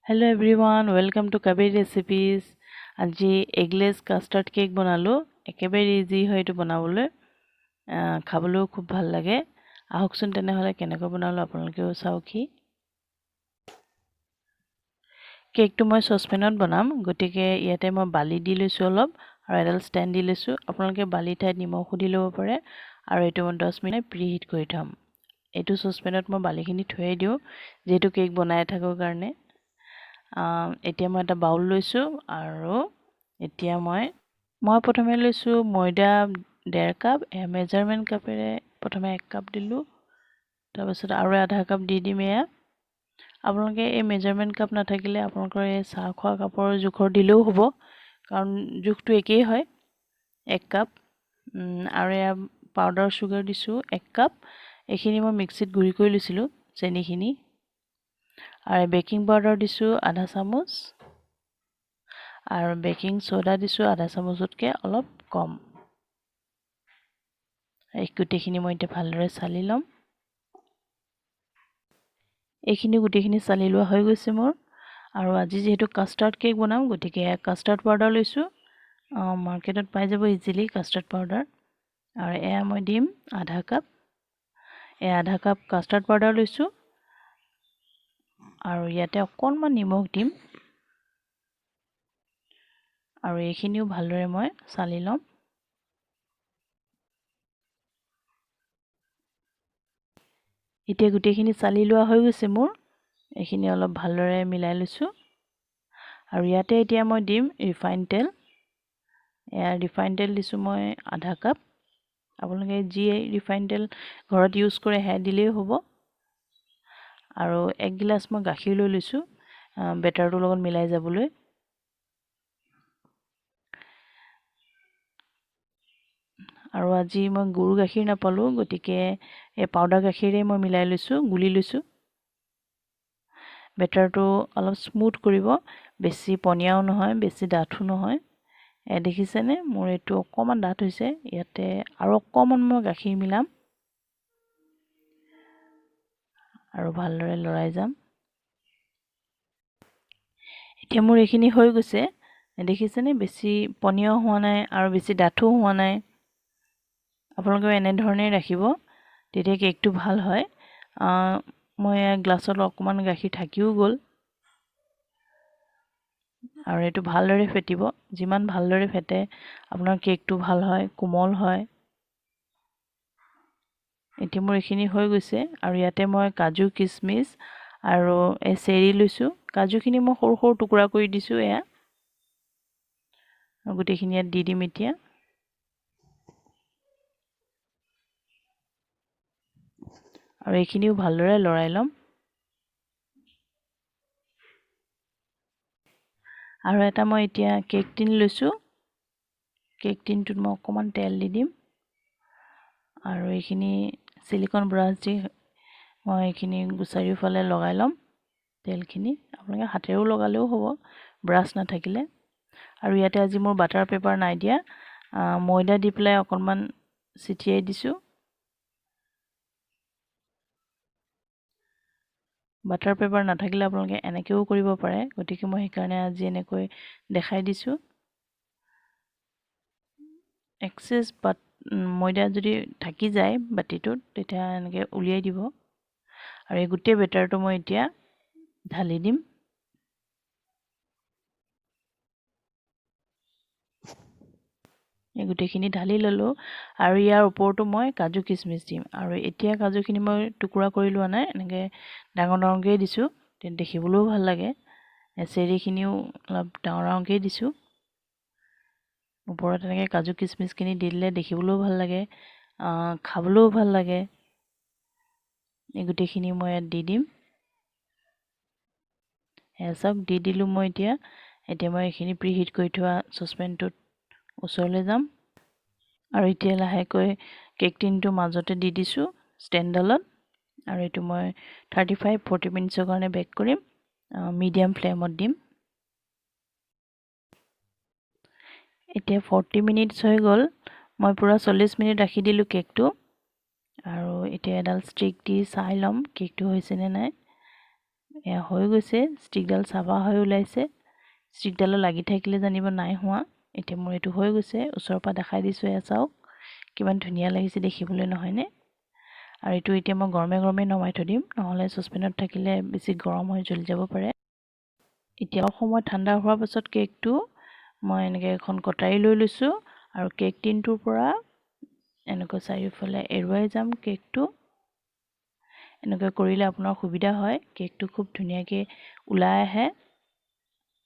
Hello everyone, welcome to Kabir recipes. আজি eggless custard cake বনালোঁ। একেবাৰে ইজি হয় এইটো বনাবলৈ, খাবলৈও খুব ভাল লাগে। আহকচোন তেনেহ'লে কেনেকৈ বনালোঁ আপোনালোকেও চাওকহি। কেকটো মই চচপেনত বনাম, গতিকে ইয়াতে মই বালি দি লৈছোঁ অলপ আৰু এডাল ষ্টেণ্ড দি লৈছোঁ। আপোনালোকে বালিৰ ঠাইত নিমখো দি ল'ব পাৰে। আৰু এইটো মই 10 মিনিট প্ৰি হিট কৰি থ'ম। এইটো চচপেনত মই বালিখিনি থৈয়ে দিওঁ, যিহেতু কেক বনাই থাকোঁ কাৰণে। এতিয়া মই এটা বাউল লৈছোঁ আৰু এতিয়া মই প্ৰথমে লৈছোঁ ময়দা 1.5 কাপ। মেজাৰমেণ্ট কাপেৰে প্ৰথমে 1 কাপ দিলোঁ, তাৰপিছত আৰু আধা কাপ দি দিম। এয়া আপোনালোকে এই মেজাৰমেণ্ট কাপ নাথাকিলে আপোনালোকৰ এই চাহ খোৱা কাপৰ জোখৰ দিলেও হ'ব, কাৰণ জোখটো একেই হয়। 1 কাপ আৰু এয়া পাউডাৰ চুগাৰ দিছোঁ 1 কাপ। এইখিনি মই মিক্সিত গুড়ি কৰি লৈছিলোঁ চেনিখিনি। আৰু বেকিং পাউডাৰ দিছোঁ আধা চামুচ আৰু বেকিং চ'ডা দিছোঁ আধা চামুচতকৈ অলপ কম। এই গোটেইখিনি মই এতিয়া ভালদৰে চালি ল'ম। এইখিনি গোটেইখিনি চালি লোৱা হৈ গৈছে মোৰ। আৰু আজি যিহেতু কাষ্টাৰ্ড কেক বনাম, গতিকে কাষ্টাৰ্ড পাউডাৰ লৈছোঁ। মাৰ্কেটত পাই যাব ইজিলি কাষ্টাৰ্ড পাউডাৰ। আৰু এয়া মই দিম আধা কাপ। এয়া আধা কাপ কাষ্টাৰ্ড পাউডাৰ লৈছোঁ আৰু ইয়াতে অকণমান নিমখ দিম। আৰু এইখিনিও ভালদৰে মই চালি ল'ম। এতিয়া গোটেইখিনি চালি লোৱা হৈ গৈছে মোৰ। এইখিনি অলপ ভালদৰে মিলাই লৈছোঁ। আৰু ইয়াতে এতিয়া মই দিম ৰিফাইন তেল। এয়া ৰিফাইন তেল দিছোঁ মই আধা কাপ। আপোনালোকে যি ৰিফাইন তেল ঘৰত ইউজ কৰে সেয়া দিলেই হ'ব। আৰু 1 গিলাচ মই গাখীৰ লৈ লৈছোঁ বেটাৰটোৰ লগত মিলাই যাবলৈ। আৰু আজি মই গৰু গাখীৰ নাপালোঁ, গতিকে এই পাউডাৰ গাখীৰেই মই মিলাই লৈছোঁ, গুলি লৈছোঁ। বেটাৰটো অলপ স্মুথ কৰিব, বেছি পনীয়াও নহয়, বেছি ডাঠো নহয়। দেখিছেনে মোৰ এইটো অকণমান ডাঠ হৈছে। ইয়াতে আৰু অকণমান মই গাখীৰ মিলাম আৰু ভালদৰে লৰাই যাম। এতিয়া মোৰ এইখিনি হৈ গৈছে। দেখিছেনে বেছি পনীয়াও হোৱা নাই আৰু বেছি ডাঠো হোৱা নাই। আপোনালোকেও এনেধৰণেই ৰাখিব, তেতিয়া কেকটো ভাল হয়। মই গ্লাছত অকণমান গাখীৰ থাকিও গ'ল। আৰু এইটো ভালদৰে ফেটিব, যিমান ভালদৰে ফেটে আপোনাৰ কেকটো ভাল হয়, কোমল হয়। এতিয়া মোৰ এইখিনি হৈ গৈছে। আৰু ইয়াতে মই কাজু কিচমিচ আৰু এই চেৰি লৈছোঁ। কাজুখিনি মই সৰু সৰু টুকুৰা কৰি দিছোঁ। এয়া গোটেইখিনি ইয়াত দি দিম এতিয়া। আৰু এইখিনিও ভালদৰে লৰাই ল'ম। আৰু এটা মই এতিয়া কেক টিন লৈছোঁ। কেক টিনটোত মই অকণমান তেল দি দিম। আৰু এইখিনি চিলিকন ব্ৰাছ দি মই এইখিনি চাৰিওফালে লগাই ল'ম তেলখিনি। আপোনালোকে হাতেৰেও লগালেও হ'ব, ব্ৰাছ নাথাকিলে। আৰু ইয়াতে আজি মোৰ বাটাৰ পেপাৰ নাই দিয়া, ময়দা দি পেলাই অকণমান ছিটিয়াই দিছোঁ। বাটাৰ পেপাৰ নাথাকিলে আপোনালোকে এনেকৈও কৰিব পাৰে, গতিকে মই সেইকাৰণে আজি এনেকৈ দেখাই দিছোঁ। এক্সেছ বাট ময়দা যদি থাকি যায় বাতিটোত, তেতিয়া এনেকৈ উলিয়াই দিব। আৰু এই গোটেই বেটাৰটো মই এতিয়া ঢালি দিম। এই গোটেইখিনি ঢালি ল'লোঁ। আৰু ইয়াৰ ওপৰতো মই কাজু কিচমিচ দিম। আৰু এতিয়া কাজুখিনি মই টুকুৰা কৰি লোৱা নাই, এনেকৈ ডাঙৰ ডাঙৰকৈয়ে দিছোঁ, দেখিবলৈও ভাল লাগে। চেৰিখিনিও অলপ ডাঙৰ ডাঙৰকৈয়ে দিছোঁ। ওপৰত এনেকৈ কাজু কিচমিচখিনি দি দিলে দেখিবলৈও ভাল লাগে, খাবলৈও ভাল লাগে। এই গোটেইখিনি মই ইয়াত দি দিম। এয়া চাওক, দি দিলোঁ মই এতিয়া। এতিয়া মই এইখিনি প্ৰি হিট কৰি থোৱা চচপেনটোত ওচৰলৈ যাম। আৰু এতিয়া লাহেকৈ কেক টিনটো মাজতে দি দিছোঁ ষ্টেণ্ডডালত। আৰু এইটো মই 35-40 মিনিটছৰ কাৰণে বেক কৰিম, মিডিয়াম ফ্লেমত দিম। এতিয়া 40 মিনিটছ হৈ গ'ল। মই পূৰা 40 মিনিট ৰাখি দিলোঁ কেকটো। আৰু এতিয়া এডাল ষ্টিক দি চাই ল'ম কেকটো হৈছেনে নাই। এয়া হৈ গৈছে, ষ্টিকডাল চাফা হৈ ওলাইছে। ষ্টিকডালো লাগি থাকিলে জানিব নাই হোৱা। এতিয়া মোৰ এইটো হৈ গৈছে, ওচৰৰ পৰা দেখাই দিছোঁ। এয়া চাওক, কিমান ধুনীয়া লাগিছে দেখিবলৈ, নহয়নে? আৰু এইটো এতিয়া মই গৰমে গৰমে নমাই থৈ দিম, নহ'লে চচপেনত থাকিলে বেছি গৰম হৈ জ্বলি যাব পাৰে। এতিয়া অলপ সময় ঠাণ্ডা হোৱাৰ পাছত কেকটো মই এনেকৈ এখন কটাৰী লৈ লৈছোঁ আৰু কেক টিনটোৰ পৰা এনেকৈ চাৰিওফালে এৰুৱাই যাম কেকটো। এনেকৈ কৰিলে আপোনাৰ সুবিধা হয়, কেকটো খুব ধুনীয়াকৈ ওলাই আহে।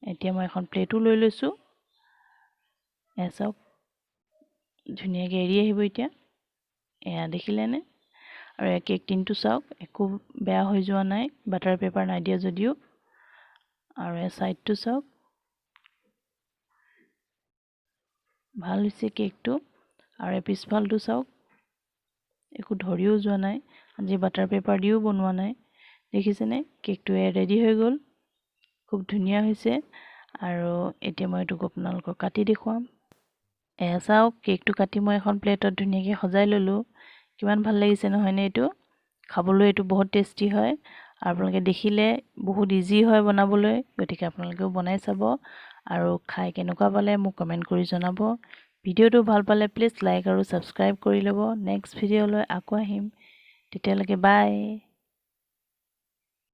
এতিয়া মই এখন প্লেটো লৈ লৈছোঁ। এয়া চাওক, ধুনীয়াকৈ এৰি আহিব এতিয়া। এয়া দেখিলেনে? আৰু এয়া কেক টিনটো চাওক, একো বেয়া হৈ যোৱা নাই বাটাৰ পেপাৰ নাই দিয়া যদিও। আৰু এয়া ছাইডটো চাওক, ভাল হৈছে কেকটো। আৰু এই পিছফালটো চাওক, একো ধৰিও যোৱা নাই, আজি বাটাৰ পেপাৰ দিও বনোৱা নাই। দেখিছেনে? কেকটো এয়া ৰেডি হৈ গ'ল, খুব ধুনীয়া হৈছে। আৰু এতিয়া মই এইটোক আপোনালোকক কাটি দেখুৱাম। এয়া চাওক, কেকটো কাটি মই এখন প্লেটত ধুনীয়াকৈ সজাই ল'লোঁ। কিমান ভাল লাগিছে নহয়নে? এইটো খাবলৈ এইটো বহুত টেষ্টি হয়। আৰু আপোনালোকে দেখিলে বহুত ইজি হয় বনাবলৈ, গতিকে আপোনালোকেও বনাই চাব আৰু খাই কেনেকুৱা পালে মোক কমেণ্ট কৰি জনাব। ভিডিঅ'টো ভাল পালে প্লিজ লাইক আৰু ছাবস্ক্ৰাইব কৰি ল'ব। নেক্সট ভিডিঅ'লৈ আকৌ আহিম, তেতিয়ালৈকে বাই।